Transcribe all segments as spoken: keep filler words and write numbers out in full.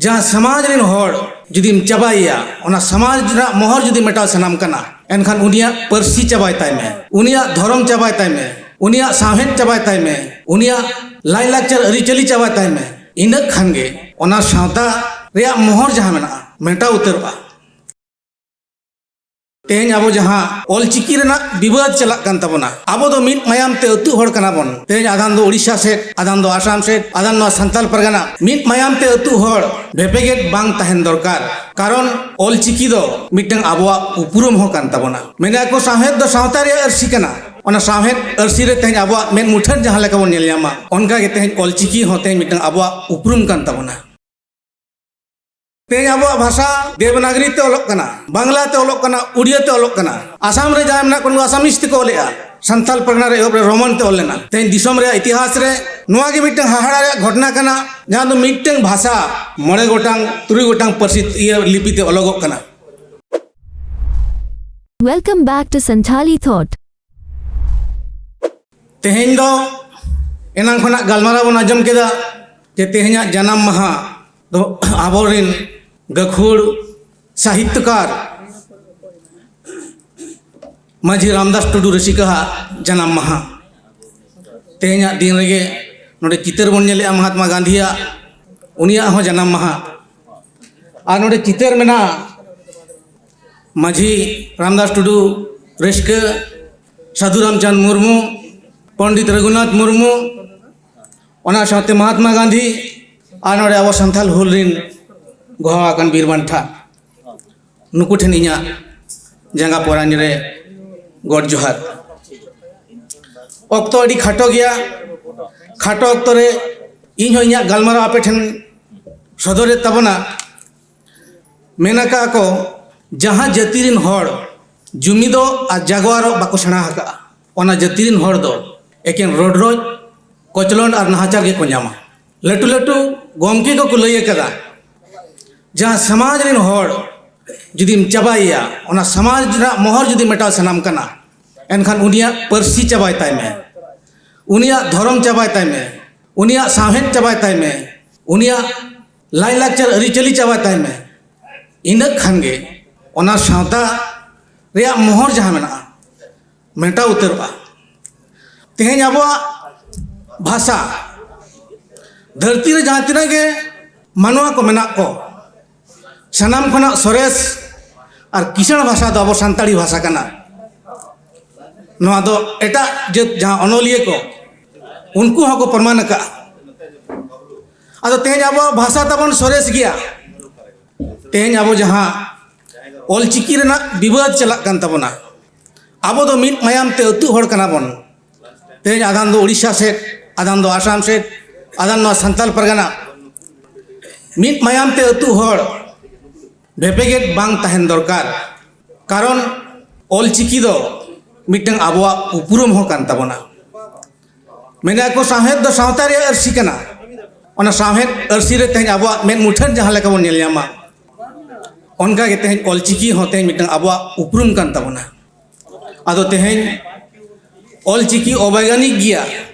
ᱡᱟᱦᱟᱸ ᱥᱚᱢᱟᱡᱽ ᱨᱮᱱ ᱦᱚᱲ ᱡᱩᱫᱤᱢ ᱪᱟᱵᱟᱭᱮᱭᱟ, ᱚᱱᱟ ᱥᱚᱢᱟᱡᱽ ᱨᱮᱱᱟᱜ ᱢᱚᱦᱚᱨ ᱡᱩᱫᱤ ᱢᱮᱴᱟᱣ ᱥᱟᱱᱟᱢ ᱠᱟᱱᱟ, ᱮᱱᱠᱷᱟᱱ ᱩᱱᱤᱭᱟᱜ ᱯᱟᱹᱨᱥᱤ ᱪᱟᱵᱟᱭ ᱛᱟᱭ ᱢᱮ, ᱩᱱᱤᱭᱟᱜ ᱫᱷᱚᱨᱚᱢ ᱪᱟᱵᱟᱭ ᱛᱟᱭ ᱢᱮ, ᱩᱱᱤᱭᱟᱜ ᱥᱟᱶᱦᱮᱫ ᱪᱟᱵᱟᱭ ᱛᱟᱭ ᱢᱮ, ᱩᱱᱤᱭᱟᱜ ᱞᱟᱭᱼᱞᱟᱠᱪᱟᱨ ᱟᱹᱨᱤᱪᱟᱹᱞᱤ ᱪᱟᱵᱟᱭ ᱛᱟᱭ ᱢᱮ᱾ ᱤᱱᱟᱹᱜ ᱠᱷᱟᱱ ᱜᱮ ᱚᱱᱟ ᱥᱟᱶᱛᱟ ᱨᱮᱭᱟᱜ ᱢᱚᱦᱚᱨ ᱡᱟᱦᱟᱸ ᱢᱮᱱᱟᱜᱼᱟ, ᱢᱮᱴᱟᱣ ᱩᱛᱟᱹᱨᱚᱜᱼᱟ᱾ ᱛᱮᱦᱮᱧ ᱟᱵᱚ ᱡᱟᱦᱟᱸ ᱚᱞᱪᱤᱠᱤ ᱨᱮᱱᱟᱜ ᱵᱤᱵᱟᱹᱫ ᱪᱟᱞᱟᱜ ᱠᱟᱱ ᱛᱟᱵᱚᱱᱟ, ᱟᱵᱚ ᱫᱚ ᱢᱤᱫ ᱢᱟᱭᱟᱢ ᱛᱮ ᱟᱹᱛᱩ ᱦᱚᱲ ᱠᱟᱱᱟ ᱵᱚᱱ᱾ ᱛᱮᱦᱮᱧ ᱟᱫᱷᱟᱱ ᱫᱚ ᱳᱰᱤᱥᱟ ᱥᱮᱫ, ᱟᱫᱷᱟᱱ ᱫᱚ ᱟᱥᱟᱢ ᱥᱮᱫ, ᱟᱫᱷᱟᱱ ᱱᱚᱣᱟ ᱥᱟᱱᱛᱟᱞ ᱯᱟᱨᱜᱟᱱᱟ, ᱢᱤᱫ ᱢᱟᱭᱟᱢ ᱛᱮ ᱟᱹᱛᱩ ᱦᱚᱲ ᱵᱷᱮᱯᱮᱜᱮᱫ ᱵᱟᱝ ᱛᱟᱦᱮᱱ ᱫᱚᱨᱠᱟᱨ᱾ ᱠᱟᱨᱚᱱ ᱚᱞᱪᱤᱠᱤ ᱫᱚ ᱢᱤᱫᱴᱟᱝ ᱟᱵᱚᱣᱟᱜ ᱩᱯᱨᱩᱢ ᱦᱚᱸ ᱠᱟᱱ ᱛᱟᱵᱚᱱᱟ᱾ ᱢᱮᱱᱟ ᱠᱚ ᱥᱟᱶᱦᱮᱫ ᱫᱚ ᱥᱟᱶᱛᱟ ᱨᱮᱭᱟᱜ ᱟᱹᱨᱥᱤ ᱠᱟᱱᱟ᱾ ᱚᱱᱟ ᱥᱟᱶᱦᱮᱫ ᱟᱹᱨᱥᱤ ᱨᱮ ᱛᱮᱦᱮᱧ ᱟᱵᱚᱣᱟᱜ ᱢᱮᱫ ᱢᱩᱴᱷᱟᱹᱱ ᱡᱟᱦᱟᱸ ᱞᱮᱠᱟ ᱵᱚᱱ ᱧᱮᱞ ᱧᱟᱢᱟ, ᱚᱱᱠᱟ ᱜᱮ ᱛᱮᱦᱮᱧ ᱚᱞᱪᱤᱠᱤ ᱦᱚᱸ ᱛᱮᱦᱮᱧ ᱢᱤᱫᱴᱟᱝ ᱟᱵᱚᱣᱟᱜ ᱩᱯᱨᱩᱢ ᱠᱟᱱ ᱛᱟᱵᱚᱱᱟ᱾ ᱛᱮᱦᱮᱧ ᱟᱵᱚᱣᱟᱜ ᱵᱷᱟᱥᱟ ᱫᱮᱵᱽᱱᱟᱜᱽᱨᱤ ᱛᱮ ᱚᱞᱚᱜ ᱠᱟᱱᱟ, ᱵᱟᱝᱞᱟ ᱛᱮ ᱚᱞᱚᱜ ᱠᱟᱱᱟ, ᱩᱲᱤᱭᱟ ᱛᱮ ᱚᱞᱚᱜ ᱠᱟᱱᱟ᱾ ᱟᱥᱟᱢ ᱨᱮ ᱡᱟᱦᱟᱸᱭ ᱢᱮᱱᱟᱜ ᱠᱚᱣᱟ, ᱩᱱᱠᱩ ᱟᱥᱟᱢᱤᱡ ᱛᱮᱠᱚ ᱚᱞᱮᱜᱼᱟ᱾ ᱥᱟᱱᱛᱟᱞ ᱯᱟᱨᱜᱟᱱᱟ ᱨᱮ ᱮᱦᱚᱵ ᱨᱮ ᱨᱳᱢᱟᱱ ᱛᱮ ᱚᱞ ᱞᱮᱱᱟ᱾ ᱛᱮᱦᱮᱧ ᱫᱤᱥᱚᱢ ᱨᱮᱭᱟᱜ ᱤᱛᱤᱦᱟᱥ ᱨᱮ ᱱᱚᱣᱟ ᱜᱮ ᱢᱤᱫᱴᱟᱝ ᱦᱟᱦᱟᱲᱟ ᱨᱮᱭᱟᱜ ᱜᱷᱚᱴᱚᱱᱟ ᱠᱟᱱᱟ, ᱡᱟᱦᱟᱸ ᱫᱚ ᱢᱤᱫᱴᱟᱝ ᱵᱷᱟᱥᱟ ᱢᱚᱬᱮ ᱜᱚᱴᱟᱝ, ᱛᱩᱨᱩᱭ ᱜᱚᱴᱟᱝ ᱯᱟᱹᱨᱥᱤ, ᱤᱭᱟᱹ, ᱞᱤᱯᱤ ᱛᱮ ᱚᱞᱚᱜᱚᱜ ᱠᱟᱱᱟ᱾ Welcome back to Santhali Thought. ᱛᱮᱦᱮᱧ ᱫᱚ ᱮᱱᱟᱝ ᱠᱷᱚᱱᱟᱜ ᱜᱟᱞᱢᱟᱨᱟᱣ ᱵᱚᱱ ᱟᱸᱡᱚᱢ ᱠᱮᱫᱟ ᱡᱮ ᱛᱮᱦᱮᱧᱟᱜ ᱡᱟᱱᱟᱢ ᱢᱟᱦᱟ ᱫᱚ ᱟᱵᱚᱨᱮᱱ ᱜᱟᱹᱠᱷᱩᱲ ᱥᱟᱦᱤᱛᱛᱚᱠᱟᱨ ᱢᱟᱹᱡᱷᱤ ᱨᱟᱢᱫᱟᱥ ᱴᱩᱰᱩ ᱨᱟᱹᱥᱤᱠᱟᱹᱣᱟᱜ ᱡᱟᱱᱟᱢ ᱢᱟᱦᱟ᱾ ᱛᱮᱦᱮᱧᱟᱜ ᱫᱤᱱ ᱨᱮᱜᱮ ᱱᱚᱰᱮ ᱪᱤᱛᱟᱹᱨ ᱵᱚᱱ ᱧᱮᱞᱮᱜᱼᱟ ᱢᱚᱦᱟᱛᱢᱟ ᱜᱟᱱᱫᱷᱤᱭᱟᱜ, ᱩᱱᱤᱭᱟᱜ ᱦᱚᱸ ᱡᱟᱱᱟᱢ ᱢᱟᱦᱟ᱾ ᱟᱨ ᱱᱚᱰᱮ ᱪᱤᱛᱟᱹᱨ ᱢᱮᱱᱟᱜᱼᱟ ᱢᱟᱹᱡᱷᱤ ᱨᱟᱢᱫᱟᱥ ᱴᱩᱰᱩ ᱨᱟᱹᱥᱠᱟᱹ, ᱥᱟᱹᱫᱷᱩ ᱨᱟᱢᱪᱟᱸᱫᱽ ᱢᱩᱨᱢᱩ, ᱯᱚᱱᱰᱤᱛ ᱨᱚᱜᱷᱩᱱᱟᱛᱷ ᱢᱩᱨᱢᱩ, ᱚᱱᱟ ᱥᱟᱶᱛᱮ ᱢᱚᱦᱟᱛᱢᱟ ᱜᱟᱱᱫᱷᱤ ᱟᱨ ᱱᱚᱰᱮ ᱟᱵᱚ ᱥᱟᱱᱛᱟᱞ ᱦᱩᱞ ᱨᱤᱱ ᱜᱚᱦᱟᱣ ᱟᱠᱟᱱ ᱵᱤᱨ ᱵᱟᱱᱴᱟ, ᱱᱩᱠᱩ ᱴᱷᱮᱱ ᱤᱧᱟᱹᱜ ᱡᱟᱸᱜᱟ ᱯᱚᱨᱟᱱᱤ ᱨᱮ ᱜᱚᱰ ᱡᱚᱦᱟᱨ᱾ ᱚᱠᱛᱚ ᱟᱹᱰᱤ ᱠᱷᱟᱴᱚ ᱜᱮᱭᱟ᱾ ᱠᱷᱟᱴᱚ ᱚᱠᱛᱚ ᱨᱮ ᱤᱧ ᱦᱚᱸ ᱤᱧᱟᱹᱜ ᱜᱟᱞᱢᱟᱨᱟᱣ ᱟᱯᱮ ᱴᱷᱮᱱ ᱥᱚᱫᱚᱨᱮᱫ ᱛᱟᱵᱚᱱᱟ᱾ ᱢᱮᱱ ᱟᱠᱟᱫ ᱠᱚ, ᱡᱟᱦᱟᱸ ᱡᱟᱹᱛᱤ ᱨᱤᱱ ᱦᱚᱲ ᱡᱩᱢᱤᱫᱚᱜ ᱟᱨ ᱡᱟᱜᱣᱟᱨᱚᱜ ᱵᱟᱠᱚ ᱥᱮᱬᱟ ᱟᱠᱟᱫᱼᱟ, ᱚᱱᱟ ᱡᱟᱹᱛᱤ ᱨᱤᱱ ᱦᱚᱲ ᱫᱚ ᱮᱠᱮᱱ ᱨᱚᱰᱨᱚᱡ, ᱠᱚᱪᱞᱚᱱ ᱟᱨ ᱱᱟᱦᱟᱪᱟᱨ ᱜᱮᱠᱚ ᱧᱟᱢᱟ᱾ ᱞᱟᱹᱴᱩ ᱞᱟᱹᱴᱩ ᱜᱚᱢᱠᱮ ᱠᱚᱠᱚ ᱞᱟᱹᱭ ᱟᱠᱟᱫᱟ, ᱡᱟᱦᱟᱸ ᱥᱚᱢᱟᱡᱽ ᱨᱤᱱ ᱦᱚᱲ ᱡᱩᱫᱤᱢ ᱪᱟᱵᱟᱭᱮᱭᱟ, ᱚᱱᱟ ᱥᱚᱢᱟᱡᱽ ᱨᱮᱱᱟᱜ ᱢᱚᱦᱚᱨ ᱡᱩᱫᱤ ᱢᱮᱴᱟᱣ ᱥᱟᱱᱟᱢ ᱠᱟᱱᱟ, ᱮᱱᱠᱷᱟᱱ ᱩᱱᱤᱭᱟᱜ ᱯᱟᱹᱨᱥᱤ ᱪᱟᱵᱟᱭ ᱛᱟᱭ ᱢᱮ, ᱩᱱᱤᱭᱟᱜ ᱫᱷᱚᱨᱚᱢ ᱪᱟᱵᱟᱭ ᱛᱟᱭ ᱢᱮ, ᱩᱱᱤᱭᱟᱜ ᱥᱟᱶᱦᱮᱫ ᱪᱟᱵᱟᱭ ᱛᱟᱭ ᱢᱮ, ᱩᱱᱤᱭᱟᱜ ᱞᱟᱭᱼᱞᱟᱠᱪᱟᱨ ᱟᱹᱨᱤᱪᱟᱹᱞᱤ ᱪᱟᱵᱟᱭ ᱛᱟᱭ ᱢᱮ, ᱤᱱᱟᱹᱜ ᱠᱷᱟᱱ ᱜᱮ ᱚᱱᱟ ᱥᱟᱶᱛᱟ ᱨᱮᱭᱟᱜ ᱢᱚᱦᱚᱨ ᱡᱟᱦᱟᱸ ᱢᱮᱱᱟᱜᱼᱟ, ᱢᱮᱴᱟᱣ ᱩᱛᱟᱹᱨᱚᱜᱼᱟ᱾ ᱛᱮᱦᱮᱧ ᱟᱵᱚᱣᱟᱜ ᱵᱷᱟᱥᱟ, ᱫᱷᱟᱹᱨᱛᱤ ᱨᱮ ᱡᱟᱦᱟᱸ ᱛᱤᱱᱟᱹᱜ ᱜᱮ ᱢᱟᱱᱣᱟ ᱠᱚ ᱢᱮᱱᱟᱜ ᱠᱚ, ᱥᱟᱱᱟᱢ ᱠᱷᱚᱱᱟᱜ ᱥᱚᱨᱮᱥ ᱟᱨ ᱠᱤᱥᱟᱹᱬ ᱵᱷᱟᱥᱟ ᱫᱚ ᱟᱵᱚ ᱥᱟᱱᱛᱟᱲᱤ ᱵᱷᱟᱥᱟ ᱠᱟᱱᱟ᱾ ᱱᱚᱣᱟ ᱫᱚ ᱮᱴᱟᱜ ᱡᱟᱹᱛ, ᱡᱟᱦᱟᱸ ᱚᱱᱚᱞᱤᱭᱟᱹ ᱠᱚ, ᱩᱱᱠᱩ ᱦᱚᱸᱠᱚ ᱯᱨᱚᱢᱟᱱ ᱟᱠᱟᱫᱼᱟ᱾ ᱟᱫᱚ ᱛᱮᱦᱮᱧ ᱟᱵᱚᱣᱟᱜ ᱵᱷᱟᱥᱟ ᱛᱟᱵᱚᱱ ᱥᱚᱨᱮᱥ ᱜᱮᱭᱟ᱾ ᱛᱮᱦᱮᱧ ᱟᱵᱚ ᱡᱟᱦᱟᱸ ᱚᱞᱪᱤᱠᱤ ᱨᱮᱱᱟᱜ ᱵᱤᱵᱟᱹᱫ ᱪᱟᱞᱟᱜ ᱠᱟᱱ ᱛᱟᱵᱚᱱᱟ, ᱟᱵᱚ ᱫᱚ ᱢᱤᱫ ᱢᱟᱭᱟᱢ ᱛᱮ ᱟᱹᱛᱩ ᱦᱚᱲ ᱠᱟᱱᱟ ᱵᱚᱱ᱾ ᱛᱮᱦᱮᱧ ᱟᱫᱷᱟᱱ ᱫᱚ ᱩᱲᱤᱥᱥᱟ ᱥᱮᱫ, ᱟᱫᱷᱟᱱ ᱫᱚ ᱟᱥᱟᱢ ᱥᱮᱫ, ᱟᱫᱷᱟᱱ ᱱᱚᱣᱟ ᱥᱟᱱᱛᱟᱞ ᱯᱟᱨᱜᱟᱱᱟ᱾ ᱢᱤᱫ ᱢᱟᱭᱟᱢ ᱛᱮ ᱟᱹᱛᱩ ᱦᱚᱲ ᱵᱷᱮᱯᱮᱜᱮᱫ ᱵᱟᱝ ᱛᱟᱦᱮᱱ ᱫᱚᱨᱠᱟᱨ᱾ ᱠᱟᱨᱚᱱ ᱚᱞᱪᱤᱠᱤ ᱫᱚ ᱢᱤᱫᱴᱟᱝ ᱟᱵᱚᱣᱟᱜ ᱩᱯᱨᱩᱢ ᱦᱚᱸ ᱠᱟᱱ ᱛᱟᱵᱚᱱᱟ᱾ ᱢᱮᱱᱟ ᱠᱚ ᱥᱟᱶᱦᱮᱫ ᱫᱚ ᱥᱟᱶᱛᱟ ᱨᱮᱭᱟᱜ ᱟᱹᱨᱥᱤ ᱠᱟᱱᱟ᱾ ᱚᱱᱟ ᱥᱟᱶᱦᱮᱫ ᱟᱹᱨᱥᱤ ᱨᱮ ᱛᱮᱦᱮᱧ ᱟᱵᱚᱣᱟᱜ ᱢᱮᱫ ᱢᱩᱴᱷᱟᱹᱱ ᱡᱟᱦᱟᱸ ᱞᱮᱠᱟ ᱵᱚᱱ ᱧᱮᱞ ᱧᱟᱢᱟ, ᱚᱱᱠᱟ ᱜᱮ ᱛᱮᱦᱮᱧ ᱚᱞᱪᱤᱠᱤ ᱦᱚᱸ ᱛᱮᱦᱮᱧ ᱢᱤᱫᱴᱟᱝ ᱟᱵᱚᱣᱟᱜ ᱩᱯᱨᱩᱢ ᱠᱟᱱ ᱛᱟᱵᱚᱱᱟ᱾ ᱟᱫᱚ ᱛᱮᱦᱮᱧ ᱚᱞᱪᱤᱠᱤ ᱚᱵᱮᱜᱟᱱᱤᱠ ᱜᱮᱭᱟ,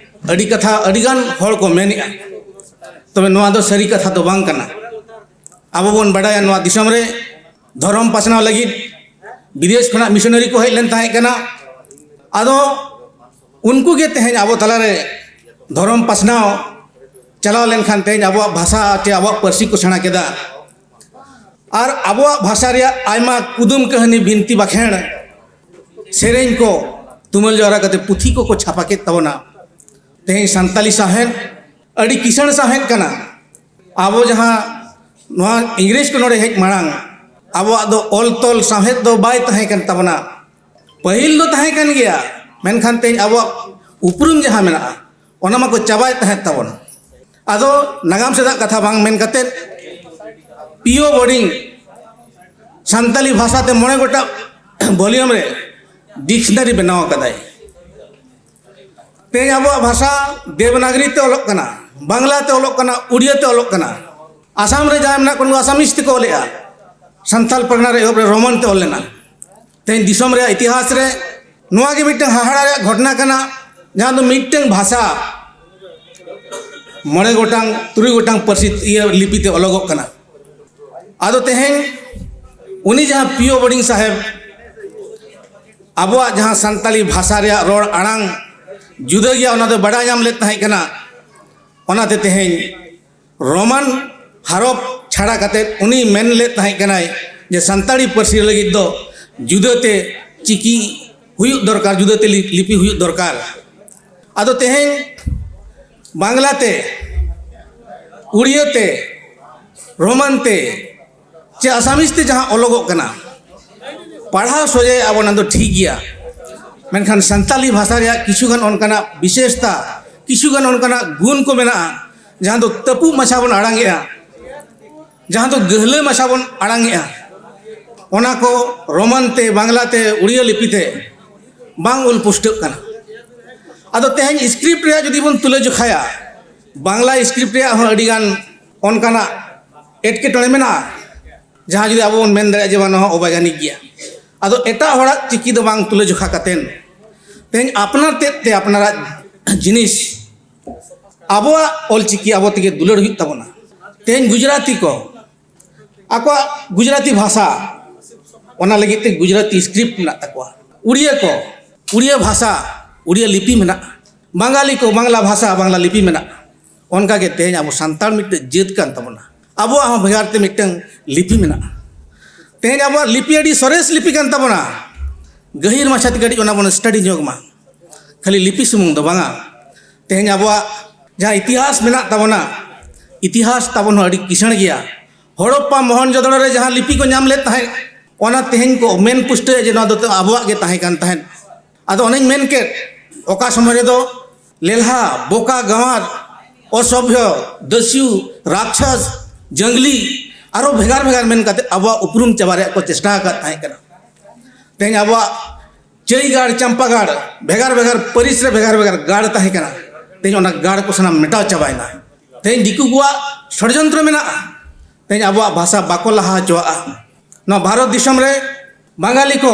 ᱟᱹᱰᱤ ᱠᱟᱛᱷᱟ, ᱟᱹᱰᱤᱜᱟᱱ ᱦᱚᱲ ᱠᱚ ᱢᱮᱱᱮᱜᱼᱟ, ᱛᱚᱵᱮ ᱱᱚᱣᱟ ᱫᱚ ᱥᱟᱹᱨᱤ ᱠᱟᱛᱷᱟ ᱫᱚ ᱵᱟᱝ ᱠᱟᱱᱟ᱾ ᱟᱵᱚ ᱵᱚᱱ ᱵᱟᱰᱟᱭᱟ, ᱱᱚᱣᱟ ᱫᱤᱥᱚᱢ ᱨᱮ ᱫᱷᱚᱨᱚᱢ ᱯᱟᱥᱱᱟᱣ ᱞᱟᱹᱜᱤᱫ ᱵᱤᱫᱮᱥ ᱠᱷᱚᱱᱟᱜ ᱢᱤᱥᱚᱱᱟᱨᱤ ᱠᱚ ᱦᱮᱡ ᱞᱮᱱ ᱛᱟᱦᱮᱸ ᱠᱟᱱᱟ᱾ ᱟᱫᱚ ᱩᱱᱠᱩ ᱜᱮ ᱛᱮᱦᱮᱧ ᱟᱵᱚ ᱛᱟᱞᱟᱨᱮ ᱫᱷᱚᱨᱚᱢ ᱯᱟᱥᱱᱟᱣ ᱪᱟᱞᱟᱣ ᱞᱮᱱᱠᱷᱟᱱ ᱛᱮᱦᱮᱧ ᱟᱵᱚᱣᱟᱜ ᱵᱷᱟᱥᱟ ᱪᱮ ᱟᱵᱚᱣᱟᱜ ᱯᱟᱹᱨᱥᱤ ᱠᱚ ᱥᱮᱬᱟ ᱠᱮᱫᱟ᱾ ᱟᱨ ᱟᱵᱚᱣᱟᱜ ᱵᱷᱟᱥᱟ ᱨᱮᱭᱟᱜ ᱟᱭᱢᱟ ᱠᱩᱫᱩᱢ ᱠᱟᱹᱦᱱᱤ, ᱵᱤᱱᱛᱤ ᱵᱟᱠᱷᱮᱬ, ᱥᱮᱨᱮᱧ ᱠᱚ ᱛᱩᱢᱟᱹᱞ ᱡᱟᱣᱨᱟ ᱠᱟᱛᱮ ᱯᱩᱛᱷᱤ ᱠᱚᱠᱚ ᱪᱷᱟᱯᱟ ᱠᱮᱫ ᱛᱟᱵᱚᱱᱟ᱾ ᱛᱮᱦᱮᱧ ᱥᱟᱱᱛᱟᱞᱤ ᱥᱟᱶᱦᱮᱫ ᱟᱹᱰᱤ ᱠᱤᱥᱟᱹᱬ ᱥᱟᱶᱦᱮᱫ ᱠᱟᱱᱟ᱾ ᱟᱵᱚ ᱡᱟᱦᱟᱸ ᱱᱚᱣᱟ ᱤᱝᱨᱮᱡᱽ ᱠᱚ ᱱᱚᱰᱮ ᱦᱮᱡ ᱢᱟᱲᱟᱝ ᱟᱵᱚᱣᱟᱜ ᱫᱚ ᱚᱞ ᱛᱚᱞ ᱥᱟᱶᱦᱮᱫ ᱫᱚ ᱵᱟᱭ ᱛᱟᱦᱮᱸ ᱠᱟᱱ ᱛᱟᱵᱚᱱᱟ᱾ ᱯᱟᱹᱦᱤᱞ ᱫᱚ ᱛᱟᱦᱮᱸ ᱠᱟᱱ ᱜᱮᱭᱟ, ᱢᱮᱱᱠᱷᱟᱱ ᱛᱮᱦᱮᱧ ᱟᱵᱚᱣᱟᱜ ᱩᱯᱨᱩᱢ ᱡᱟᱦᱟᱸ ᱢᱮᱱᱟᱜᱼᱟ, ᱚᱱᱟ ᱢᱟᱠᱚ ᱪᱟᱵᱟᱭᱮᱫ ᱛᱟᱦᱮᱸᱫ ᱛᱟᱵᱚᱱ᱾ ᱟᱫᱚ ᱱᱟᱜᱟᱢ ᱥᱮᱫᱟᱜ ᱠᱟᱛᱷᱟ ᱵᱟᱝ ᱢᱮᱱ ᱠᱟᱛᱮᱫ, ᱯᱤ ᱳ ᱵᱳᱨᱰᱤᱝ ᱥᱟᱱᱛᱟᱞᱤ ᱵᱷᱟᱥᱟᱛᱮ ᱢᱚᱬᱮ ᱜᱚᱴᱟᱝ ᱵᱷᱚᱞᱤᱭᱩᱢ ᱨᱮ ᱰᱤᱠᱥᱱᱟᱨᱤ ᱵᱮᱱᱟᱣ ᱟᱠᱟᱫᱟᱭ᱾ ᱛᱮᱦᱮᱧ ᱟᱵᱚᱣᱟᱜ ᱵᱷᱟᱥᱟ ᱫᱮᱵᱽᱱᱟᱜᱽᱨᱤ ᱛᱮ ᱚᱞᱚᱜ ᱠᱟᱱᱟ, ᱵᱟᱝᱞᱟ ᱛᱮ ᱚᱞᱚᱜ ᱠᱟᱱᱟ, ᱩᱲᱤᱭᱟ ᱛᱮ ᱚᱞᱚᱜ ᱠᱟᱱᱟ᱾ ᱟᱥᱟᱢ ᱨᱮ ᱡᱟᱦᱟᱸ ᱢᱮᱱᱟᱜ ᱠᱚ, ᱩᱱᱠᱩ ᱟᱥᱟᱢᱤᱡ ᱛᱮᱠᱚ ᱚᱞᱮᱜᱼᱟ᱾ ᱥᱟᱱᱛᱟᱞ ᱯᱟᱨᱜᱟᱱᱟ ᱨᱮ ᱮᱦᱚᱵ ᱨᱮ ᱨᱳᱢᱟᱱ ᱛᱮ ᱚᱞ ᱞᱮᱱᱟ᱾ ᱛᱮᱦᱮᱧ ᱫᱤᱥᱚᱢ ᱨᱮᱭᱟᱜ ᱤᱛᱤᱦᱟᱥ ᱨᱮ ᱱᱚᱣᱟ ᱜᱮ ᱢᱤᱫᱴᱟᱝ ᱦᱟᱦᱟᱲᱟ ᱨᱮᱭᱟᱜ ᱜᱷᱚᱴᱚᱱᱟ ᱠᱟᱱᱟ, ᱡᱟᱦᱟᱸ ᱫᱚ ᱢᱤᱫᱴᱟᱝ ᱵᱷᱟᱥᱟ ᱢᱚᱬᱮ ᱜᱚᱴᱟᱝ, ᱛᱩᱨᱩᱭ ᱜᱚᱴᱟᱝ ᱯᱟᱹᱨᱥᱤ, ᱤᱭᱟᱹ, ᱞᱤᱯᱤ ᱛᱮ ᱚᱞᱚᱜᱚᱜ ᱠᱟᱱᱟ᱾ ᱟᱫᱚ ᱛᱮᱦᱮᱧ ᱩᱱᱤ ᱡᱟᱦᱟᱸ ᱯᱤ ᱳ ᱵᱳᱨᱰᱤᱝ ᱥᱟᱦᱮᱵᱽ ᱟᱵᱚᱣᱟᱜ ᱡᱟᱦᱟᱸ ᱥᱟᱱᱛᱟᱲᱤ ᱵᱷᱟᱥᱟ ᱨᱮᱭᱟᱜ ᱨᱚᱲ ᱟᱲᱟᱝ ᱡᱩᱫᱟᱹ ᱜᱮᱭᱟ, ᱚᱱᱟ ᱫᱚ ᱵᱟᱰᱟᱭ ᱧᱟᱢ ᱞᱮᱫ ᱛᱟᱦᱮᱸ ᱠᱟᱱᱟ᱾ ᱚᱱᱟᱛᱮ ᱛᱮᱦᱮᱧ ᱨᱳᱢᱟᱱ ᱦᱚᱨᱚᱯ ᱪᱷᱟᱲᱟ ᱠᱟᱛᱮ ᱩᱱᱤ ᱢᱮᱱ ᱞᱮᱫ ᱛᱟᱦᱮᱸ ᱠᱟᱱᱟᱭ ᱡᱮ ᱥᱟᱱᱛᱟᱲᱤ ᱯᱟᱹᱨᱥᱤ ᱞᱟᱹᱜᱤᱫ ᱫᱚ ᱡᱩᱫᱟᱹᱛᱮ ᱪᱤᱠᱤ ᱦᱩᱭᱩᱜ ᱫᱚᱨᱠᱟᱨ, ᱡᱩᱫᱟᱹᱛᱮ ᱞᱤ-, ᱞᱤᱯᱤ ᱦᱩᱭᱩᱜ ᱫᱚᱨᱠᱟᱨ᱾ ᱟᱫᱚ ᱛᱮᱦᱮᱧ ᱵᱟᱝᱞᱟ ᱛᱮ, ᱩᱲᱤᱭᱟᱹ ᱛᱮ, ᱨᱳᱢᱟᱱ ᱛᱮ, ᱪᱮ ᱟᱥᱟᱢᱤᱡ ᱛᱮ ᱡᱟᱦᱟᱸ ᱚᱞᱚᱜᱚᱜ ᱠᱟᱱᱟ, ᱯᱟᱲᱦᱟᱣ ᱥᱚᱡᱷᱮ ᱟᱵᱚ, ᱚᱱᱟ ᱫᱚ ᱴᱷᱤᱠ ᱜᱮᱭᱟ᱾ ᱢᱮᱱᱠᱷᱟᱱ ᱥᱟᱱᱛᱟᱞᱤ ᱵᱷᱟᱥᱟ ᱨᱮᱭᱟᱜ ᱠᱤᱪᱷᱩ ᱜᱟᱱ ᱚᱱᱠᱟᱱᱟᱜ ᱵᱤᱥᱮᱥᱛᱟ, ᱠᱤᱪᱷᱩ ᱜᱟᱱ ᱚᱱᱠᱟᱱᱟᱜ ᱜᱩᱱ ᱠᱚ ᱢᱮᱱᱟᱜᱼᱟ, ᱡᱟᱦᱟᱸ ᱫᱚ ᱛᱟᱹᱯᱩᱜ ᱢᱟᱪᱷᱟ ᱵᱚᱱ ᱟᱲᱟᱝᱮᱜᱼᱟ, ᱡᱟᱦᱟᱸ ᱫᱚ ᱜᱟᱹᱦᱞᱟᱹ ᱢᱟᱪᱷᱟ ᱵᱚᱱ ᱟᱲᱟᱝᱮᱜᱼᱟ, ᱚᱱᱟ ᱠᱚ ᱨᱳᱢᱟᱱ ᱛᱮ, ᱵᱟᱝᱞᱟ ᱛᱮ, ᱩᱲᱤᱭᱟᱹ ᱞᱤᱯᱤ ᱛᱮ ᱵᱟᱝ ᱚᱞ ᱯᱩᱥᱴᱟᱹᱜ ᱠᱟᱱᱟ᱾ ᱟᱫᱚ ᱛᱮᱦᱮᱧ ᱥᱠᱨᱤᱯᱴ ᱨᱮᱭᱟᱜ ᱡᱩᱫᱤ ᱵᱚᱱ ᱛᱩᱞᱟᱹ ᱡᱚᱠᱷᱟᱭᱟ, ᱵᱟᱝᱞᱟ ᱥᱠᱨᱤᱯᱴ ᱨᱮᱭᱟᱜ ᱦᱚᱸ ᱟᱹᱰᱤᱜᱟᱱ ᱚᱱᱠᱟᱱᱟᱜ ᱮᱴᱠᱮᱴᱚᱬᱮ ᱢᱮᱱᱟᱜᱼᱟ, ᱡᱟᱦᱟᱸ ᱡᱩᱫᱤ ᱟᱵᱚ ᱵᱚᱱ ᱢᱮᱱ ᱫᱟᱲᱮᱭᱟᱜᱼᱟ ᱡᱮ ᱵᱟᱝ, ᱱᱚᱣᱟ ᱚᱵᱮᱜᱟᱱᱤᱠ ᱜᱮᱭᱟ᱾ ᱟᱫᱚ ᱮᱴᱟᱜ ᱦᱚᱲᱟᱜ ᱪᱤᱠᱤ ᱫᱚ ᱵᱟᱝ ᱛᱩᱞᱟᱹ ᱡᱚᱠᱷᱟ ᱠᱟᱛᱮᱱ, ᱛᱮᱦᱮᱧ ᱟᱯᱱᱟᱨ ᱛᱮᱫ ᱛᱮ ᱟᱯᱱᱟᱨᱟᱜ ᱡᱤᱱᱤᱥ, ᱟᱵᱚᱣᱟᱜ ᱚᱞᱪᱤᱠᱤ ᱟᱵᱚ ᱛᱮᱜᱮ ᱫᱩᱞᱟᱹᱲ ᱦᱩᱭᱩᱜ ᱛᱟᱵᱚᱱᱟ᱾ ᱛᱮᱦᱮᱧ ᱜᱩᱡᱽᱨᱟᱴᱤ ᱠᱚ ᱟᱠᱚᱣᱟᱜ ᱜᱩᱡᱽᱨᱟᱴᱤ ᱵᱷᱟᱥᱟ, ᱚᱱᱟ ᱞᱟᱹᱜᱤᱫ ᱛᱮ ᱜᱩᱡᱽᱨᱟᱴᱤ ᱥᱠᱨᱤᱯᱴ ᱢᱮᱱᱟᱜ ᱛᱟᱠᱚᱣᱟ᱾ ᱩᱲᱤᱭᱟᱹ ᱠᱚ ᱩᱲᱤᱭᱟᱹ ᱵᱷᱟᱥᱟ, ᱩᱲᱤᱭᱟᱹ ᱞᱤᱯᱤ ᱢᱮᱱᱟᱜᱼᱟ᱾ ᱵᱟᱝᱜᱟᱞᱤ ᱠᱚ ᱵᱟᱝᱞᱟ ᱵᱷᱟᱥᱟ, ᱵᱟᱝᱞᱟ ᱞᱤᱯᱤ ᱢᱮᱱᱟᱜᱼᱟ᱾ ᱚᱱᱠᱟᱜᱮ ᱛᱮᱦᱮᱧ ᱟᱵᱚ ᱥᱟᱱᱛᱟᱲ ᱢᱤᱫᱴᱮᱱ ᱡᱟᱹᱛ ᱠᱟᱱ ᱛᱟᱵᱚᱱᱟ, ᱟᱵᱚᱣᱟᱜ ᱦᱚᱸ ᱵᱷᱮᱜᱟᱨ ᱛᱮ ᱢᱤᱫᱴᱟᱝ ᱞᱤᱯᱤ ᱢᱮᱱᱟᱜᱼᱟ᱾ ᱛᱮᱦᱮᱧ ᱟᱵᱚᱣᱟᱜ ᱞᱤᱯᱤ ᱟᱹᱰᱤ ᱥᱚᱨᱮᱥ ᱞᱤᱯᱤ ᱠᱟᱱ ᱛᱟᱵᱚᱱᱟ᱾ ᱜᱟᱹᱦᱤᱨ ᱢᱟᱪᱷᱟ ᱛᱮ ᱠᱟᱹᱴᱤᱡ ᱚᱱᱟ ᱵᱚᱱ ᱥᱴᱟᱰᱤ ᱧᱚᱜ ᱢᱟ, ᱠᱷᱟᱹᱞᱤ ᱞᱤᱯᱤ ᱥᱩᱢᱩᱝ ᱫᱚ ᱵᱟᱝᱟ᱾ ᱛᱮᱦᱮᱧ ᱟᱵᱚᱣᱟᱜ ᱡᱟᱦᱟᱸ ᱤᱛᱤᱦᱟᱥ ᱢᱮᱱᱟᱜ ᱛᱟᱵᱚᱱᱟ, ᱤᱛᱤᱦᱟᱥ ᱛᱟᱵᱚᱱ ᱦᱚᱸ ᱟᱹᱰᱤ ᱠᱤᱥᱟᱹᱬ ᱜᱮᱭᱟ᱾ ᱦᱚᱲᱚᱯᱯᱟ ᱢᱚᱦᱮᱱᱡᱳᱫᱚᱲᱚ ᱨᱮ ᱡᱟᱦᱟᱸ ᱞᱤᱯᱤ ᱠᱚ ᱧᱟᱢ ᱞᱮᱫ ᱛᱟᱦᱮᱸᱫ, ᱚᱱᱟ ᱛᱮᱦᱮᱧ ᱠᱚ ᱢᱮᱱ ᱯᱩᱥᱴᱟᱹᱣᱮᱫ ᱡᱮ ᱱᱚᱣᱟ ᱫᱚ ᱟᱵᱚᱣᱟᱜ ᱜᱮ ᱛᱟᱦᱮᱸ ᱠᱟᱱ ᱛᱟᱦᱮᱸᱫ᱾ ᱟᱫᱚ ᱚᱱᱮᱧ ᱢᱮᱱ ᱠᱮᱫ, ᱚᱠᱟ ᱥᱚᱢᱚᱭ ᱨᱮᱫᱚ ᱞᱮᱞᱦᱟ, ᱵᱳᱠᱟ, ᱜᱟᱶᱟᱨ, ᱚᱥᱚᱵᱷᱭᱚ, ᱫᱟᱹᱥᱭᱩ, ᱨᱟᱠᱥᱟᱥ, ᱡᱟᱝᱞᱤ, ᱟᱨᱚ ᱵᱷᱮᱜᱟᱨ ᱵᱷᱮᱜᱟᱨ ᱢᱮᱱ ᱠᱟᱛᱮ ᱟᱵᱚᱣᱟᱜ ᱩᱯᱨᱩᱢ ᱪᱟᱵᱟ ᱨᱮᱭᱟᱜ ᱠᱚ ᱪᱮᱥᱴᱟ ᱟᱠᱟᱫ ᱛᱟᱦᱮᱸ ᱠᱟᱱᱟ᱾ ᱛᱮᱦᱮᱧ ᱟᱵᱚᱣᱟᱜ ᱪᱟᱹᱭ ᱜᱟᱲ, ᱪᱟᱢᱯᱟ ᱜᱟᱲ, ᱵᱷᱮᱜᱟᱨ ᱵᱷᱮᱜᱟᱨ ᱯᱟᱹᱨᱤᱥ ᱨᱮ ᱵᱷᱮᱜᱟᱨ ᱵᱷᱮᱜᱟᱨ ᱜᱟᱲ ᱛᱟᱦᱮᱸ ᱠᱟᱱᱟ᱾ ᱛᱮᱦᱮᱧ ᱚᱱᱟ ᱜᱟᱲ ᱠᱚ ᱥᱟᱱᱟᱢ ᱢᱮᱴᱟᱣ ᱪᱟᱵᱟᱭᱮᱱᱟ᱾ ᱛᱮᱦᱮᱧ ᱫᱤᱠᱩ ᱠᱚᱣᱟᱜ ᱥᱚᱲᱡᱚᱱᱛᱨᱚ ᱢᱮᱱᱟᱜᱼᱟ, ᱛᱮᱦᱮᱧ ᱟᱵᱚᱣᱟᱜ ᱵᱷᱟᱥᱟ ᱵᱟᱠᱚ ᱞᱟᱦᱟ ᱦᱚᱪᱚᱣᱟᱜᱼᱟ᱾ ᱱᱚᱣᱟ ᱵᱷᱟᱨᱚᱛ ᱫᱤᱥᱚᱢ ᱨᱮ ᱵᱟᱝᱜᱟᱞᱤ ᱠᱚ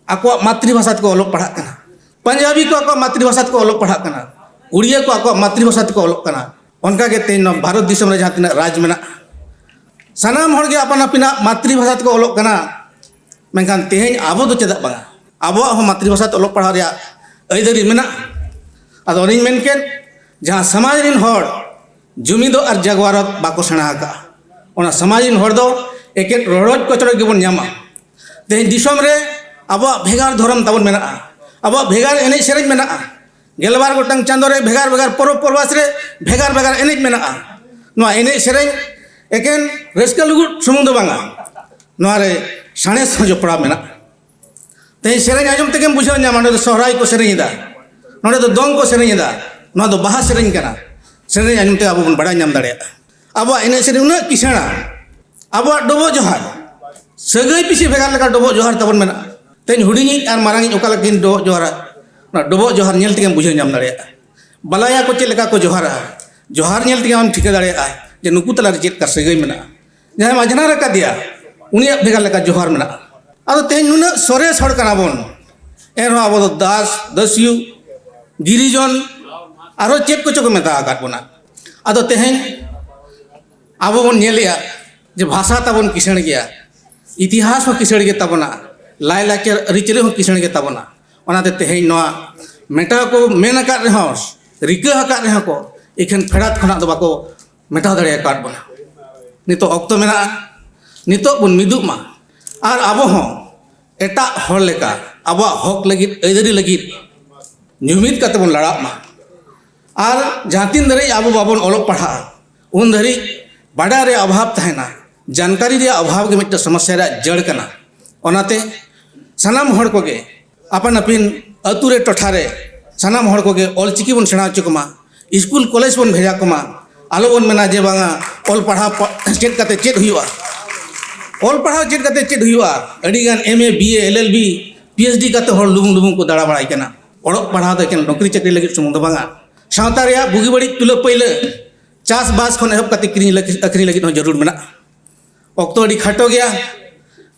ᱟᱠᱚᱣᱟᱜ ᱢᱟᱛᱨᱤ ᱵᱷᱟᱥᱟ ᱛᱮᱠᱚ ᱚᱞᱚᱜ ᱯᱟᱲᱦᱟᱜ ᱠᱟᱱᱟ, ᱯᱟᱧᱡᱟᱵᱤ ᱠᱚ ᱟᱠᱚᱣᱟᱜ ᱢᱟᱛᱨᱤ ᱵᱷᱟᱥᱟ ᱛᱮᱠᱚ ᱚᱞᱚᱜ ᱯᱟᱲᱦᱟᱜ ᱠᱟᱱᱟ, ᱩᱲᱤᱭᱟ ᱠᱚ ᱟᱠᱚᱣᱟᱜ ᱢᱟᱛᱨᱤ ᱵᱷᱟᱥᱟ ᱛᱮᱠᱚ ᱚᱞᱚᱜ ᱠᱟᱱᱟ᱾ ᱚᱱᱠᱟᱜᱮ ᱛᱮᱦᱮᱧ ᱱᱚᱣᱟ ᱵᱷᱟᱨᱚᱛ ᱫᱤᱥᱚᱢ ᱨᱮ ᱡᱟᱦᱟᱸ ᱛᱤᱱᱟᱹᱜ ᱨᱟᱡᱽ ᱢᱮᱱᱟᱜᱼᱟ, ᱥᱟᱱᱟᱢ ᱦᱚᱲᱜᱮ ᱟᱯᱟᱱ ᱟᱹᱯᱤᱱᱟᱜ ᱢᱟᱛᱨᱤ ᱵᱷᱟᱥᱟ ᱛᱮᱠᱚ ᱚᱞᱚᱜ ᱠᱟᱱᱟ᱾ ᱢᱮᱱᱠᱷᱟᱱ ᱛᱮᱦᱮᱧ ᱟᱵᱚ ᱫᱚ ᱪᱮᱫᱟᱜ ᱵᱟᱝᱟ? ᱟᱵᱚᱣᱟᱜ ᱦᱚᱸ ᱢᱟᱛᱨᱤ ᱵᱷᱟᱥᱟ ᱛᱮ ᱚᱞᱚᱜ ᱯᱟᱲᱦᱟᱣ ᱨᱮᱭᱟᱜ ᱟᱹᱭᱫᱟᱹᱨᱤ ᱢᱮᱱᱟᱜᱼᱟ᱾ ᱟᱫᱚ ᱚᱱᱮᱧ ᱢᱮᱱ ᱠᱮᱫ, ᱡᱟᱦᱟᱸ ᱥᱚᱢᱟᱡᱽ ᱨᱮᱱ ᱦᱚᱲ ᱡᱩᱢᱤᱫᱚᱜ ᱟᱨ ᱡᱟᱜᱽᱣᱟᱨᱚᱜ ᱵᱟᱠᱚ ᱥᱮᱬᱟ ᱟᱠᱟᱫᱼᱟ, ᱚᱱᱟ ᱥᱚᱢᱟᱡᱽ ᱨᱮᱱ ᱦᱚᱲ ᱫᱚ ᱮᱠᱮᱱ ᱨᱚᱰᱚᱡ ᱠᱚᱪᱞᱚᱡ ᱜᱮᱵᱚᱱ ᱧᱟᱢᱟ᱾ ᱛᱮᱦᱮᱧ ᱫᱤᱥᱚᱢ ᱨᱮ ᱟᱵᱚᱣᱟᱜ ᱵᱷᱮᱜᱟᱨ ᱫᱷᱚᱨᱚᱢ ᱛᱟᱵᱚᱱ ᱢᱮᱱᱟᱜᱼᱟ, ᱟᱵᱚᱣᱟᱜ ᱵᱷᱮᱜᱟᱨ ᱮᱱᱮᱡ ᱥᱮᱨᱮᱧ ᱢᱮᱱᱟᱜᱼᱟ, ᱜᱮᱞᱵᱟᱨ ᱜᱚᱴᱟᱝ ᱪᱟᱸᱫᱳ ᱨᱮ ᱵᱷᱮᱜᱟᱨ ᱵᱷᱮᱜᱟᱨ ᱯᱚᱨᱚᱵᱽ ᱯᱚᱨᱵᱟᱥ ᱨᱮ ᱵᱷᱮᱜᱟᱨ ᱵᱷᱮᱜᱟᱨ ᱮᱱᱮᱡ ᱢᱮᱱᱟᱜᱼᱟ᱾ ᱱᱚᱣᱟ ᱮᱱᱮᱡ ᱥᱮᱨᱮᱧ ᱮᱠᱮᱱ ᱨᱟᱹᱥᱠᱟᱹ ᱞᱩᱜᱩᱫ ᱥᱩᱢᱩᱝ ᱫᱚ ᱵᱟᱝᱟ, ᱱᱚᱣᱟ ᱨᱮ ᱥᱟᱬᱮᱥ ᱦᱚᱸ ᱡᱚᱯᱲᱟᱣ ᱢᱮᱱᱟᱜᱼᱟ᱾ ᱛᱮᱦᱮᱧ ᱥᱮᱨᱮᱧ ᱟᱸᱡᱚᱢ ᱛᱮᱜᱮᱢ ᱵᱩᱡᱷᱟᱹᱣ ᱧᱟᱢᱟ, ᱱᱚᱰᱮ ᱫᱚ ᱥᱚᱦᱨᱟᱭ ᱠᱚ ᱥᱮᱨᱮᱧ ᱮᱫᱟ, ᱱᱚᱰᱮ ᱫᱚ ᱫᱚᱝ ᱠᱚ ᱥᱮᱨᱮᱧ ᱮᱫᱟ, ᱱᱚᱣᱟ ᱫᱚ ᱵᱟᱦᱟ ᱥᱮᱨᱮᱧ ᱠᱟᱱᱟ᱾ ᱥᱮᱨᱮᱧ ᱟᱸᱡᱚᱢ ᱛᱮ ᱟᱵᱚ ᱵᱚᱱ ᱵᱟᱲᱟᱭ ᱧᱟᱢ ᱫᱟᱲᱮᱭᱟᱜᱼᱟ᱾ ᱟᱵᱚᱣᱟᱜ ᱮᱱᱮᱡ ᱥᱮᱨᱮᱧ ᱩᱱᱟᱹᱜ ᱠᱤᱥᱟᱹᱬᱟ, ᱟᱵᱚᱣᱟᱜ ᱰᱚᱵᱚᱜ ᱡᱚᱦᱟᱨ, ᱥᱟᱹᱜᱟᱹᱭ ᱯᱤᱪᱷᱤ ᱵᱷᱮᱜᱟᱨ ᱞᱮᱠᱟ ᱰᱚᱵᱚᱜ ᱡᱚᱦᱟᱨ ᱛᱟᱵᱚᱱ ᱢᱮᱱᱟᱜᱼᱟ᱾ ᱛᱮᱦᱮᱧ ᱦᱩᱰᱤᱧᱤᱡ ᱟᱨ ᱢᱟᱨᱟᱝᱤᱡ ᱚᱠᱟ ᱞᱮᱠᱟ ᱠᱤᱱ ᱰᱚᱵᱚᱜ ᱡᱚᱦᱟᱨᱟ, ᱚᱱᱟ ᱰᱚᱵᱚᱜ ᱡᱚᱦᱟᱨ ᱧᱮᱞ ᱛᱮᱜᱮᱢ ᱵᱩᱡᱷᱟᱹᱣ ᱧᱟᱢ ᱫᱟᱲᱮᱭᱟᱜᱼᱟ᱾ ᱵᱟᱞᱟᱭᱟ ᱠᱚ ᱪᱮᱫ ᱞᱮᱠᱟ ᱠᱚ ᱡᱚᱦᱟᱨᱟ, ᱡᱚᱦᱟᱨ ᱧᱮᱞ ᱛᱮᱜᱮ ᱟᱢ ᱴᱷᱤᱠᱟᱹ ᱫᱟᱲᱮᱭᱟᱜᱼᱟ ᱡᱮ ᱱᱩᱠᱩ ᱛᱟᱞᱟᱨᱮ ᱪᱮᱫ ᱞᱮᱠᱟ ᱥᱟᱹᱜᱟᱹᱭ ᱢᱮᱱᱟᱜᱼᱟ᱾ ᱡᱟᱦᱟᱸᱭ ᱢᱟᱡᱷᱱᱟᱨ ᱟᱠᱟᱫᱮᱭᱟ, ᱩᱱᱤᱭᱟᱜ ᱵᱷᱮᱜᱟᱨ ᱞᱮᱠᱟ ᱡᱚᱦᱟᱨ ᱢᱮᱱᱟᱜᱼᱟ᱾ ᱟᱫᱚ ᱛᱮᱦᱮᱧ ᱱᱩᱱᱟᱹᱜ ᱥᱚᱨᱮᱥ ᱦᱚᱲ ᱠᱟᱱᱟ ᱵᱚᱱ, ᱮᱱᱨᱮᱦᱚᱸ ᱟᱵᱚ ᱫᱚ ᱫᱟᱥ, ᱫᱟᱹᱥᱭᱩ, ᱜᱤᱨᱤᱡᱚᱱ, ᱟᱨᱦᱚᱸ ᱪᱮᱫ ᱠᱚᱪᱚ ᱠᱚ ᱢᱮᱛᱟ ᱟᱠᱟᱫ ᱵᱚᱱᱟ᱾ ᱟᱫᱚ ᱛᱮᱦᱮᱧ ᱟᱵᱚ ᱵᱚᱱ ᱧᱮᱞᱮᱜᱼᱟ ᱡᱮ ᱵᱷᱟᱥᱟ ᱛᱟᱵᱚᱱ ᱠᱤᱥᱟᱹᱬ ᱜᱮᱭᱟ, ᱤᱛᱤᱦᱟᱥ ᱦᱚᱸ ᱠᱤᱥᱟᱹᱬ ᱜᱮ ᱛᱟᱵᱚᱱᱟ, ᱞᱟᱭᱼᱞᱟᱠᱪᱟᱨ ᱟᱹᱨᱤᱪᱟᱹᱞᱤ ᱦᱚᱸ ᱠᱤᱥᱟᱹᱬ ᱜᱮ ᱛᱟᱵᱚᱱᱟ᱾ ᱚᱱᱟᱛᱮ ᱛᱮᱦᱮᱧ ᱱᱚᱣᱟ ᱢᱮᱴᱟᱣ ᱠᱚ ᱢᱮᱱ ᱟᱠᱟᱫ ᱨᱮᱦᱚᱸ, ᱨᱤᱠᱟᱹ ᱟᱠᱟᱫ ᱨᱮᱦᱚᱸ ᱠᱚ, ᱤᱠᱷᱟᱹᱱ ᱯᱷᱮᱰᱟᱛ ᱠᱷᱚᱱᱟᱜ ᱫᱚ ᱵᱟᱠᱚ ᱢᱮᱴᱟᱣ ᱫᱟᱲᱮ ᱟᱠᱟᱫ ᱵᱚᱱᱟ᱾ ᱱᱤᱛᱚᱜ ᱚᱠᱛᱚ ᱢᱮᱱᱟᱜᱼᱟ, ᱱᱤᱛᱚᱜ ᱵᱚᱱ ᱢᱤᱫᱚᱜ ᱢᱟ ᱟᱨ ᱟᱵᱚ ᱦᱚᱸ ᱮᱴᱟᱜ ᱦᱚᱲ ᱞᱮᱠᱟ ᱟᱵᱚᱣᱟᱜ ᱦᱚᱠ ᱞᱟᱹᱜᱤᱫ, ᱟᱹᱭᱫᱟᱹᱨᱤ ᱞᱟᱹᱜᱤᱫ ᱡᱩᱢᱤᱫ ᱠᱟᱛᱮ ᱵᱚᱱ ᱞᱟᱲᱟᱜ ᱢᱟ᱾ ᱟᱨ ᱡᱟᱦᱟᱸ ᱛᱤᱱ ᱫᱷᱟᱹᱨᱤᱡ ᱟᱵᱚ ᱵᱟᱵᱚᱱ ᱚᱞᱚᱜ ᱯᱟᱲᱦᱟᱜᱼᱟ, ᱩᱱ ᱫᱷᱟᱹᱨᱤᱡ ᱵᱟᱰᱟᱭ ᱨᱮᱭᱟᱜ ᱚᱵᱷᱟᱵᱽ ᱛᱟᱦᱮᱱᱟ, ᱡᱟᱱᱠᱟᱨᱤ ᱨᱮᱭᱟᱜ ᱚᱵᱷᱟᱵᱽ ᱜᱮ ᱢᱤᱫᱴᱮᱱ ᱥᱚᱢᱚᱥᱥᱟ ᱨᱮᱭᱟᱜ ᱡᱟᱹᱲ ᱠᱟᱱᱟ᱾ ᱚᱱᱟᱛᱮ ᱥᱟᱱᱟᱢ ᱦᱚᱲ ᱠᱚᱜᱮ ᱟᱯᱟᱱ ᱟᱹᱯᱤᱱ ᱟᱹᱛᱩ ᱨᱮ, ᱴᱚᱴᱷᱟ ᱨᱮ ᱥᱟᱱᱟᱢ ᱦᱚᱲ ᱠᱚᱜᱮ ᱚᱞᱪᱤᱠᱤ ᱵᱚᱱ ᱥᱮᱬᱟ ᱦᱚᱪᱚ ᱠᱚᱢᱟ, ᱥᱠᱩᱞ ᱠᱚᱞᱮᱡᱽ ᱵᱚᱱ ᱵᱷᱮᱡᱟ ᱠᱚᱢᱟ᱾ ᱟᱞᱚ ᱵᱚᱱ ᱢᱮᱱᱟ ᱡᱮ ᱵᱟᱝᱟ ᱚᱞ ᱯᱟᱲᱦᱟᱣ ᱯᱟ-, ᱪᱮᱫ ᱠᱟᱛᱮ ᱪᱮᱫ ᱦᱩᱭᱩᱜᱼᱟ, ᱚᱞ ᱯᱟᱲᱦᱟᱣ ᱪᱮᱫ ᱠᱟᱛᱮ ᱪᱮᱫ ᱦᱩᱭᱩᱜᱼᱟ᱾ ᱟᱹᱰᱤᱜᱟᱱ M A, B A, L L B, P H D ᱠᱟᱛᱮ ᱦᱚᱲ ᱞᱩᱢᱩᱝ ᱞᱩᱢᱩᱝ ᱠᱚ ᱫᱟᱬᱟ ᱵᱟᱲᱟᱭ ᱠᱟᱱᱟ᱾ ᱚᱞᱚᱜ ᱯᱟᱲᱦᱟᱣ ᱫᱚ ᱮᱠᱮᱱ ᱱᱚᱠᱨᱤ ᱪᱟᱹᱠᱨᱤ ᱞᱟᱹᱜᱤᱫ ᱥᱩᱢᱩᱝ ᱫᱚ ᱵᱟᱝᱟ, ᱥᱟᱶᱛᱟ ᱨᱮᱭᱟᱜ ᱵᱩᱜᱤ ᱵᱟᱹᱲᱤᱡ ᱛᱩᱞᱟᱹ ᱯᱟᱹᱭᱞᱟᱹ, ᱪᱟᱥᱵᱟᱥ ᱠᱷᱚᱱ ᱮᱦᱚᱵ ᱠᱟᱛᱮ ᱠᱤᱨᱤᱧ ᱞᱟᱹᱜᱤᱫ, ᱟᱹᱠᱷᱨᱤᱧ ᱞᱟᱹᱜᱤᱫ ᱦᱚᱸ ᱡᱟᱹᱨᱩᱲ ᱢᱮᱱᱟᱜᱼᱟ᱾ ᱚᱠᱛᱚ ᱟᱹᱰᱤ ᱠᱷᱟᱴᱚ ᱜᱮᱭᱟ,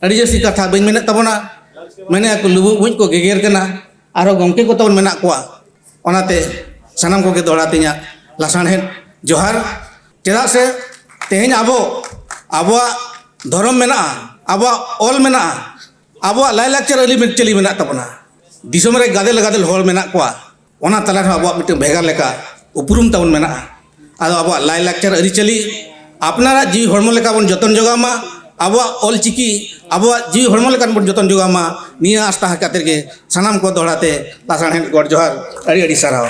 ᱟᱹᱰᱤ ᱡᱟᱹᱥᱛᱤ ᱠᱟᱛᱷᱟ ᱵᱟᱹᱧ ᱢᱮᱱᱮᱫ ᱛᱟᱵᱚᱱᱟ᱾ ᱢᱮᱱᱮᱫᱼᱟ ᱠᱚ ᱞᱩᱵᱩᱜ ᱢᱩᱡ ᱠᱚ ᱜᱮᱜᱮᱨ ᱠᱟᱱᱟ, ᱟᱨᱦᱚᱸ ᱜᱚᱢᱠᱮ ᱠᱚ ᱛᱟᱵᱚᱱ ᱢᱮᱱᱟᱜ ᱠᱚᱣᱟ᱾ ᱚᱱᱟᱛᱮ ᱥᱟᱱᱟᱢ ᱠᱚᱜᱮ ᱫᱚᱦᱲᱟ ᱛᱮ ᱤᱧᱟᱹᱜ ᱞᱟᱥᱟᱲᱦᱮᱫ ᱡᱚᱦᱟᱨ᱾ ᱪᱮᱫᱟᱜ ᱥᱮ ᱛᱮᱦᱮᱧ ᱟᱵᱚ, ᱟᱵᱚᱣᱟᱜ ᱫᱷᱚᱨᱚᱢ ᱢᱮᱱᱟᱜᱼᱟ, ᱟᱵᱚᱣᱟᱜ ᱚᱞ ᱢᱮᱱᱟᱜᱼᱟ, ᱟᱵᱚᱣᱟᱜ ᱞᱟᱭᱼᱞᱟᱠᱪᱟᱨ ᱟᱹᱨᱤᱪᱟᱹᱞᱤ ᱢᱮᱱᱟᱜ ᱛᱟᱵᱚᱱᱟ᱾ ᱫᱤᱥᱚᱢ ᱨᱮ ᱜᱟᱫᱮᱞ ᱜᱟᱫᱮᱞ ᱦᱚᱲ ᱢᱮᱱᱟᱜ ᱠᱚᱣᱟ, ᱚᱱᱟ ᱛᱟᱞᱟ ᱨᱮᱦᱚᱸ ᱟᱵᱚᱣᱟᱜ ᱢᱤᱫᱴᱟᱝ ᱵᱷᱮᱜᱟᱨ ᱞᱮᱠᱟ ᱩᱯᱨᱩᱢ ᱛᱟᱵᱚᱱ ᱢᱮᱱᱟᱜᱼᱟ᱾ ᱟᱫᱚ ᱟᱵᱚᱣᱟᱜ ᱞᱟᱭᱼᱞᱟᱠᱪᱟᱨ ᱟᱹᱨᱤᱪᱟᱹᱞᱤ ᱟᱯᱱᱟᱨᱟᱜ ᱡᱤᱣᱤ ᱦᱚᱲᱢᱚ ᱞᱮᱠᱟ ᱵᱚᱱ ᱡᱚᱛᱚᱱ ᱡᱚᱜᱟᱣ ᱢᱟ, ᱟᱵᱚᱣᱟᱜ ᱚᱞᱪᱤᱠᱤ ᱟᱵᱚᱣᱟᱜ ᱡᱤᱣᱤ ᱦᱚᱲᱢᱚ ᱞᱮᱠᱟᱱ ᱵᱚᱱ ᱡᱚᱛᱚᱱ ᱡᱚᱜᱟᱣ ᱢᱟ, ᱱᱤᱭᱟᱹ ᱟᱥ ᱛᱟᱦᱮᱸ ᱠᱟᱛᱮ ᱜᱮ ᱥᱟᱱᱟᱢ ᱠᱚ ᱫᱚᱦᱲᱟ ᱛᱮ ᱞᱟᱥᱟᱲᱦᱮᱫ ᱜᱚᱰ ᱡᱚᱦᱟᱨ, ᱟᱹᱰᱤ ᱟᱹᱰᱤ ᱥᱟᱨᱦᱟᱣ᱾